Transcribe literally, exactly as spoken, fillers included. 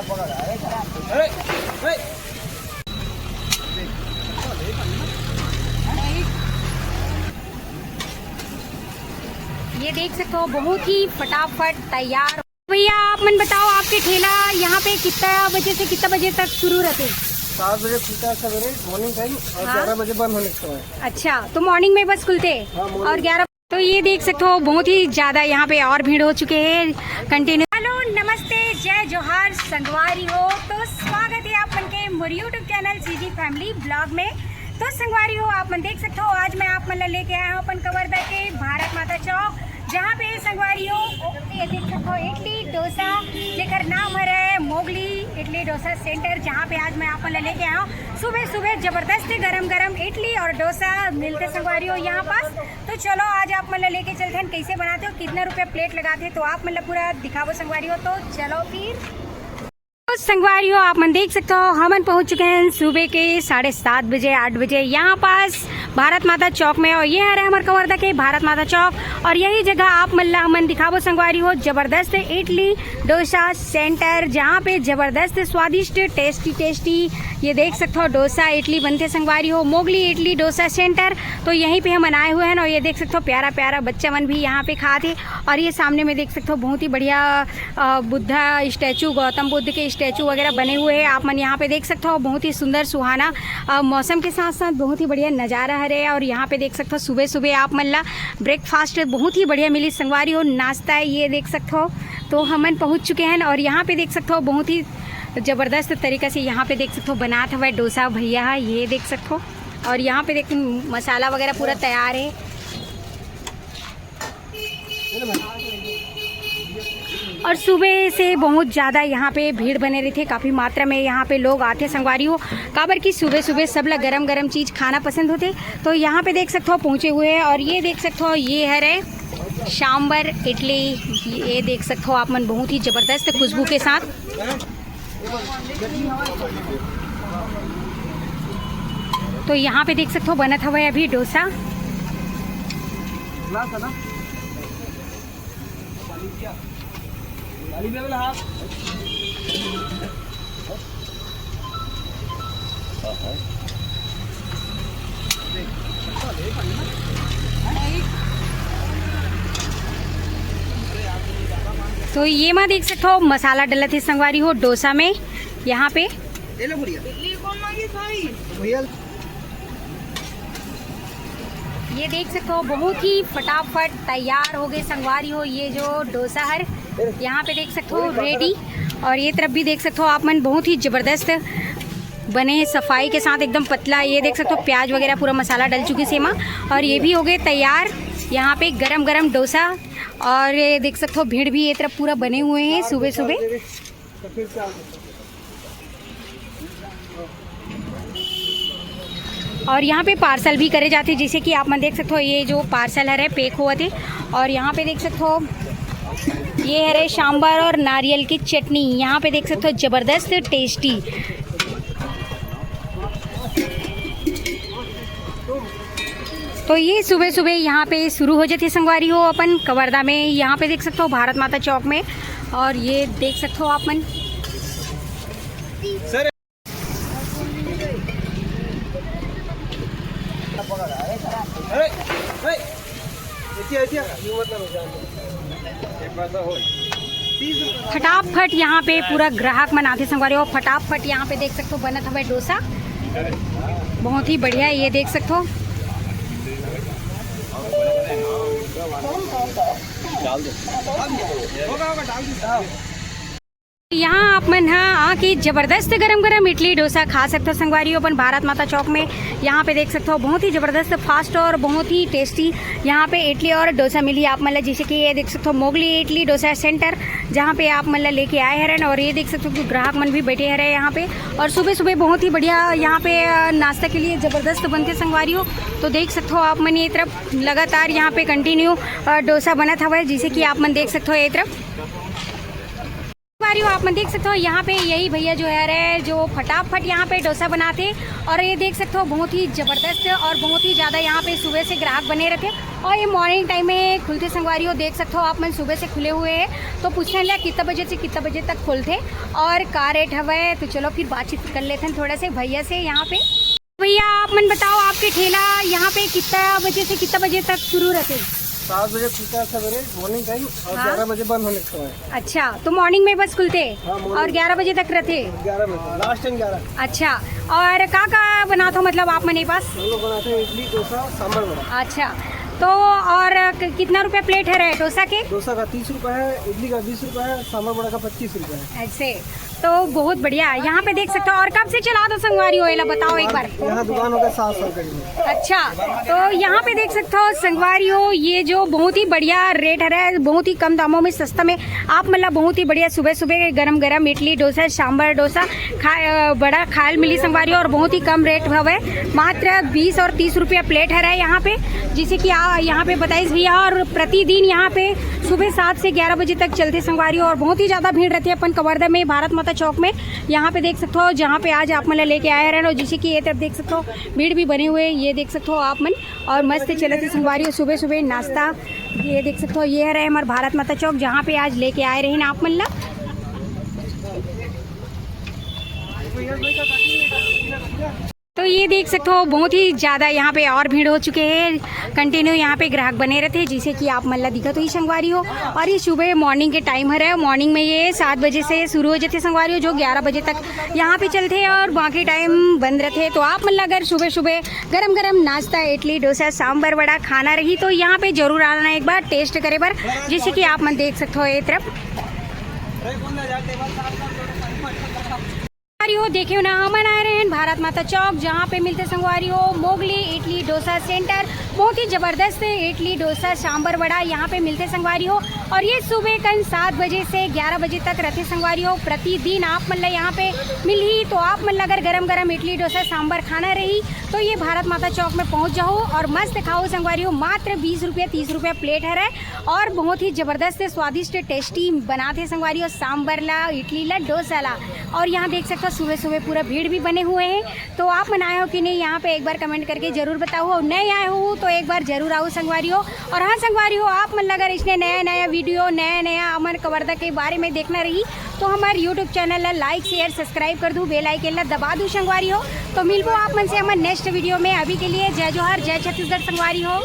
ये देख सकते हो, बहुत ही फटाफट तैयार। भैया, आप मन बताओ, आपके ठेला यहाँ पे कितना बजे से कितना बजे तक शुरू रहते हैं? सात बजे खुलता है सवेरे, मॉर्निंग टाइम, और हाँ। ग्यारह बजे बंद होने का समय। अच्छा, तो मॉर्निंग में बस खुलते हैं? हाँ, मॉर्निंग। और ग्यारह। तो ये देख सकते हो, बहुत ही ज्यादा यहाँ पे और भीड़ हो चुके हैं। कंटिन्यू। हेलो, नमस्ते, जय जोहार संगवारी हो। तो स्वागत है आप मन के मोर YouTube channel CG family blog में। तो संगवारी हो, आप मन देख सकते हो, आज मैं आप मन ला लेके आया हूँ अपन कवर्धा के भारत माता चौक, जहाँ पे संगवारी हो, ये देख सकते हो, इडली डोसा, जेकर नाम हरे मोगली इडली डोसा सेंटर, जहाँ पे आज मैं आप मन ला लेके आया हूँ। सुबह सुबह जबरदस्त गरम गरम इडली और डोसा मिलते संगवारी हो यहाँ पास। तो चलो, आज आप मन ला लेके चलते हैं, कैसे बनाते हो, कितना रुपया प्लेट लगाते हैं, तो आप मन ला पूरा दिखाबो संगवारी हो। तो चलो फिर। तो संगवारी हो, आप मन देख सकते हो, हमन पहुंच चुके हैं सुबह के साढ़े सात बजे, आठ बजे यहाँ पास भारत माता चौक में। और ये हरे हमर कवर्धा के भारत माता चौक, और यही जगह आप मन ला हमन दिखाबो संगवारी हो, जबरदस्त इडली डोसा सेंटर, जहाँ पे जबरदस्त स्वादिष्ट टेस्टी टेस्टी, ये देख सकते हो, डोसा इडली बनते संगवारी हो, मोगली इडली डोसा सेंटर। तो यहीं पे हमन आए हुए हैं, और ये देख सकते हो, प्यारा प्यारा बच्चा मन भी यहाँ पे खात हे। और ये सामने में देख सकते हो, बहुत ही बढ़िया अ, बुद्धा स्टैचू, गौतम बुद्ध के स्टैचू वगैरह बने हुए हैं, आप मन यहाँ पे देख सकते हो। बहुत ही सुंदर सुहाना अ, मौसम के साथ साथ बहुत ही बढ़िया नज़ारा हरे। और यहाँ पे देख सकते हो, सुबह सुबह आप मन ला ब्रेकफास्ट बहुत ही बढ़िया मिली संगवारी हो, नाश्ता है, ये देख सकते हो। तो हमन पहुँच चुके हैं, और यहाँ पे देख सकते हो, बहुत ही जबरदस्त तरीका से यहाँ पे देख सकते हो, बनात हवय डोसा भैया ह, ये देख सकते हो। और यहाँ पे देख, मसाला वगैरह पूरा तैयार है। और सुबह से बहुत ज़्यादा यहाँ पे भीड़ बने रहिथे, काफ़ी मात्रा में यहाँ पे लोग आथे संगवारी हो, काबर कि सुबह सुबह सब ला गरम गरम चीज़ खाना पसंद होथे। तो यहाँ पे देख सकते हो, पहुँचे हुए हैं, और ये देख सकते हो, ये हरे सांबर इडली, ये देख सकते हो आप मन, बहुत ही ज़बरदस्त खुशबू के साथ। तो यहाँ पे देख सकते हो, बनत हवय अभी डोसा। तो ये मा देख सकते हो, मसाला डलत हे संगवारी हो डोसा में। यहाँ पे ये लो भैया। इडली कौन मांगे भाई? भैया। ये देख सकते हो, बहुत ही फटाफट तैयार हो गए संगवारी हो ये जो डोसा हर। यहाँ पे देख सकते हो रेडी, और ये तरफ भी देख सकते हो आप मन, बहुत ही जबरदस्त बने हैं सफाई के साथ, एकदम पतला। ये देख सकते हो, प्याज वगैरह पूरा मसाला डल चुके से एमा, और ये भी हो गए तैयार। यहाँ पे गरम गरम डोसा, और ये देख सकते हो, भीड़ भी ये तरफ पूरा बने हुए हैं सुबह सुबह। और यहाँ पे पार्सल भी करे जाते, जैसे कि आप मन देख सकते हो, ये जो पार्सल हरे पैक होवत हे, और यहाँ पे देख सकते हो, ये हरे सांभर और नारियल की चटनी। यहाँ पे देख सकते हो, जबरदस्त टेस्टी। तो ये सुबह सुबह यहाँ पे शुरू हो जाते संगवारी हो अपन कवर्धा में। यहाँ पे देख सकते हो, भारत माता चौक में, और ये देख सकते हो आप मन। सर, अरे, अरे, ऐसे, ऐसे, यूं मत करो, जान दो। फटाफट यहाँ पे पूरा ग्राहक मन आथे संगवारी हो, फटाफट यहाँ पे देख सकते हो, बनत हवय डोसा, बहुत ही बढ़िया, ये देख सकते हो। डाल दो। होगा, होगा, डाल दो। यहाँ आप मन ह आके जबरदस्त गरम गरम इडली डोसा खा सकते हो संगवारी हो अपन भारत माता चौक में। यहाँ पे देख सकते हो, बहुत ही जबरदस्त, फास्ट और बहुत ही टेस्टी यहाँ पे इडली और डोसा मिली आप मन ला। जैसे कि ये देख सकते हो, मोगली इडली डोसा सेंटर, जहाँ पे आप मन ला लेके आए हरन। और ये देख सकते हो कि ग्राहक मन भी बैठे हरे यहाँ पे, और सुबह सुबह बहुत ही बढ़िया यहाँ पे अ, नाश्ता के लिए जबरदस्त बनते संगवारी हो। तो देख सकते हो आप मन, ये तरफ लगातार यहाँ पे कंटिन्यू डोसा बनत हवय, जैसे कि आप मन देख सकते हो ये तरफ। अरे, आप मन देख सकते हो, यहाँ पे यही भैया जो है रे, जो फटाफट यहाँ पे डोसा बनाते। और ये देख सकते हो, बहुत ही जबरदस्त और बहुत ही ज्यादा यहाँ पे सुबह से ग्राहक बने रहते। और ये मॉर्निंग टाइम में खुलते संगवारी हो, देख सकते हो आप मन, सुबह से खुले हुए हैं। तो पूछने लिया कितना बजे से कितना बजे तक खुलते और का रेट हवे, तो चलो फिर बातचीत कर लेते हैं थोड़ा से भैया से यहाँ पे। भैया, आप मन बताओ, आपके ठेला यहाँ पे कितना बजे से कितना बजे तक शुरू रहते हैं? सात बजे खुलता है सवेरे, मॉर्निंग टाइम, और हाँ। ग्यारह बजे बंद होने का समय। अच्छा, तो मॉर्निंग में बस खुलते हैं हाँ, मॉर्निंग। और ग्यारह बजे तक रहते हैं? ग्यारह बजे, लास्ट टाइम ग्यारह। अच्छा, और का का बनाते हो, मतलब, आप मन के पास? हम लोग बनाते हैं इडली, डोसा, सांभर वड़ा। अच्छा, तो और क-, कितना रुपया प्लेट है रहे डोसा के? डोसा का तीस रुपये है, इडली का बीस रुपये है, सांभर वड़ा का पच्चीस रुपये है। ऐसे तो बहुत बढ़िया। यहाँ पे देख सकते हो। और कब से चलाते हो संगवारी हो, एला बताओ एक बार। यहाँ दुकान हो गया सात साल करीब। अच्छा, तो यहाँ पे देख सकते हो संगवारी हो, ये जो बहुत ही बढ़िया रेट है, बहुत ही कम दामों में, सस्ता में आप मन ला बहुत ही बढ़िया सुबह सुबह गरम गरम इडली डोसा, सांभर डोसा खा, अ, बड़ा खायल मिली संगवारी हो, और बहुत ही कम रेट हवे, मात्र बीस और तीस रुपया प्लेट है यहाँ पे। जैसे कि आ, यहाँ पे बताइस भैया, और प्रतिदिन यहाँ पे सुबह सात से ग्यारह बजे तक चलते संगवारी हो, और बहुत ही ज्यादा भीड़ रहती है अपन कवर्धा में, भारत माता चौक में। यहाँ पे देख सकते हो, जहाँ पे आज आप मन ला लेके आए रहन, और जैसे कि ये तरफ देख सकते हो, भीड़ भी बने हुए, ये देख सकते हो आप मन। और मस्त चलत हे संगवारी हो सुबह सुबह नाश्ता। ये देख सकते हो, ये रहे हमारे भारत माता चौक, जहाँ पे आज लेके आए रहे आप मन ला। तो ये देख सकते हो, बहुत ही ज्यादा यहाँ पे और भीड़ हो चुके हैं। कंटिन्यू यहाँ पे ग्राहक बने रहते हैं, जैसे कि आप मन ला दिखत होही संगवारी हो। और ये सुबह मॉर्निंग के टाइम हरे, मॉर्निंग में ये सात बजे से शुरू हो जाते संगवारी हो, जो ग्यारह बजे तक यहाँ पे चलते हैं और बाकी टाइम बंद रहते हैं। तो आप मन ला अगर सुबह सुबह गरम गरम नाश्ता, इडली, डोसा, सांभर, वड़ा खाना रही, तो यहाँ पे जरूर आना एक बार टेस्ट करे बर। जैसे कि आप मन देख सकते हो ये तरफ संगवारी हो, देखे हो ना, हमन आए रहे हैं भारत माता चौक, जहाँ पे मिलते संगवारी हो मोगली इडली डोसा सेंटर। बहुत ही जबरदस्त इडली डोसा सांभर वड़ा यहाँ पे मिलते संगवारी हो। और ये सुबह कन सात बजे से ग्यारह बजे तक रहते संगवारी हो। प्रतिदिन आप मन ला यहाँ पे मिलही, तो आप मन ला अगर गरम गरम इडली डोसा सांभर खाना रही, तो ये भारत माता चौक में पहुँच जाओ और मस्त खाओ संगवारी हो। मात्र बीस रुपया, तीस रुपया प्लेट हरे। और बहुत ही जबरदस्त स्वादिष्ट टेस्टी बनाते संगवारी हो सांभर ला, इडली ला, डोसा ला। और यहाँ देख सकते हो सुबह सुबह पूरा भीड़ भी बने हुए हैं। तो आप मन आए हो कि नहीं, यहाँ पे एक बार कमेंट करके जरूर बताओ, और नए आए हो तो एक बार जरूर आओ संगवारी हो। और हाँ संगवारी हो, आप मन ला अगर इसने नया नया वीडियो, नया नया हमर कवर्धा के बारे में देखना रही, तो हमारे यूट्यूब चैनल ला लाइक, शेयर, सब्सक्राइब कर दू, बेल आइकन ला दबा दू संगवारी हो। तो मिलबो आप मन से हमर नेक्स्ट वीडियो में। अभी के लिए जय जोहार, जय छत्तीसगढ़ संगवारी हो।